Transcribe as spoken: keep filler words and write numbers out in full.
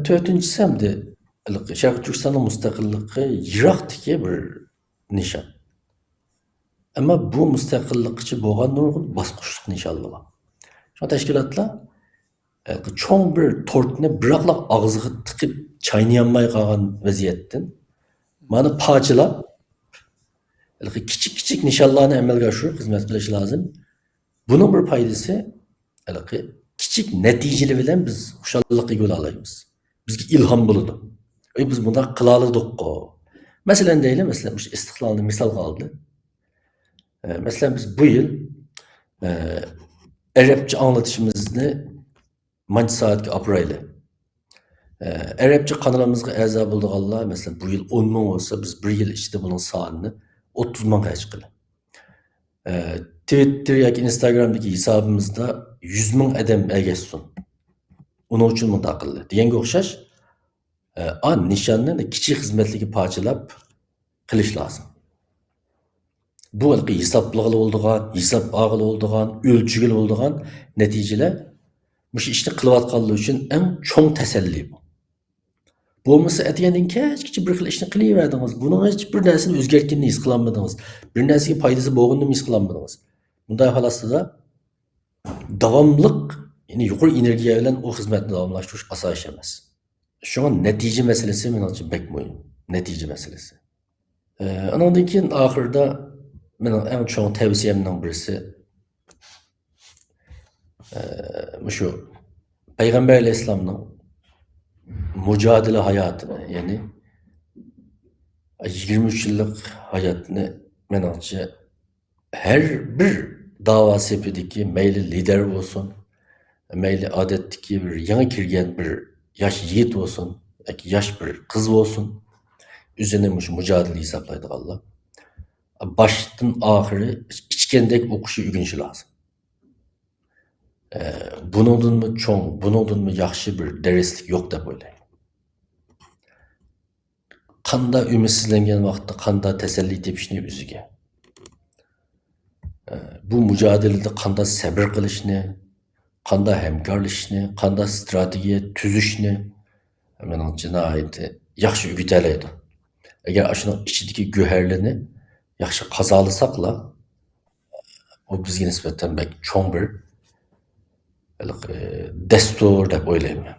تۆتىنچىسى ئەمدى ھېلىقى شەرقىي تۈركىستاننىڭ مۇستەقىللىقى يىراقتىكى بىر نىشان. ئەمما بۇ مۇستەقىللىققىچە بولغان نۇرغۇن باسقۇچلۇق نىشانلار بار. شۇڭا تەشكىلاتلار ھېلىقى چوڭ بىر تورتنى بىراقلا ئاغزىغا تىقىپ چاينىيالماي قالغان ۋەزىيەتتىن مانا پارچىلاپ، ھېلىقى كىچىك كىچىك نىشانلارنى ئەمەلگە ئاشۇرۇپ خىزمەت قىلىش لازىم. بۇنىڭ بىر پايدىسى، ھېلىقى كىچىك نەتىجىلەر بىلەن بىز خۇشاللىققا ئىگە بولالايمىز. بىزگە ئىلھام بولىدۇ. ئەي، بىز بۇنداق قىلالىدۇققۇ. مەسىلەن دەيلى، مەسىلەن، مۇشۇ ئىستىقلالنى مىسالغا ئالدى. ئە، مەسىلەن، بىز بۇ يىل، ئە، ئەرەبچە ئاڭلىتىشىمىزنى مانچە سائەتكە ئاپىرايلى. ئە، ئەرەبچە قانىلىمىزغا ئەزا بولىدىغانلار، مەسىلەن، بۇ يىل ئون مىڭ بولسا، بىز بىر يىل ئىچىدە بۇنىڭ سانىنى ئوتتۇز مىڭغا چىقىلى. ئە، تىۋىتتېر ياكى ئىنستاگرامدىكى ھېسابىمىزدا يۈز مىڭ ئادەم ئەگەشسۇن. ئۇنىڭ ئۈچۈن مۇنداق قىلدى دېگەنگە ئوخشاش، ئە، ئا، نىشاننى كىچىك خىزمەتلەرگە پارچىلاپ قىلىش لازىم. بۇ ھېلىقى ھېسابلىغىلى بولىدىغان، ھېساب ئالغىلى بولىدىغان، ئۆلچىگىلى بولىدىغان نەتىجىلەر مۇشۇ ئىشنى قىلىۋاتقانلار ئۈچۈن ئەڭ چوڭ تەسەللى بۇ. بولمىسا ئەتىگەندىن كەچكىچە بىر خىل ئىشنى قىلىۋەردىڭىز. بۇنىڭ ھېچ بىر نەرسىنى ئۆزگەرتكىنىنى ھېس قىلالمىدىڭىز. بىر نەرسىگە پايدىسى بولغىنىنى ھېس قىلالمىدىڭىز. بۇنداق ئەھۋال ئاستىدا داۋاملىق، يەنى يۇقىرى ئېنېرگىيە بىلەن ئۇ خىزمەتنى داۋاملاشتۇرۇش ئاسان ئىش ئەمەس. شۇڭا نەتىجە مەسىلىسى مېنىڭچە بەك مۇھىم. نەتىجە مەسىلىسى. ئە، ئانىڭدىن كېيىن ئاخىرىدا مېنىڭ ئەڭ چوڭ تەۋسىيەمنىڭ بىرسى، ئە، مۇشۇ پەيغەمبەر ئەلەيھىسسالامنىڭ مۇجادىلە ھاياتىنى، يەنى يىگىرمە ئۈچ يىللىق ھاياتنى مېنىڭچە ھەر بىر داۋا سېپىدىكى مەيلى لىدەر بولسۇن، مەيلى ئادەتتىكى بىر يېڭى كىرگەن بىر ياش يىگىت بولسۇن ياكى ياش بىر قىز بولسۇن، ئۆزىنى مۇشۇ مۇجادىلە ھېسابلايدىغانلار باشتىن ئاخىرى ئىچكەندەك ئوقۇشى، ئۆگىنىشى لازىم. ئە، بۇنىڭدىنمۇ چوڭ، بۇنىڭدىنمۇ ياخشى بىر دەرسلىك يوق دەپ ئويلايمەن. قانداق ئۈمىدسىزلەنگەن ۋاقىتتا قانداق تەسەللى تېپىشنى ئۆزىگە، ئە، بۇ مۇجادىلىدە قانداق سەبرى قىلىشنى، قانداق ھەمكارلىشىشنى، قانداق ستراتېگىيە تۈزۈشنى مېنىڭچە ناھايىتى ياخشى ئۆگىتەلەيدۇ. ئەگەر ئاشۇنىڭ ئىچىدىكى گۆھەرلىرىنى ياخشى قازالىساقلا، ئۇ بىزگە نىسبەتەن بەك چوڭ بىر، ھېلىقى، دەستۇر دەپ ئويلايمەن.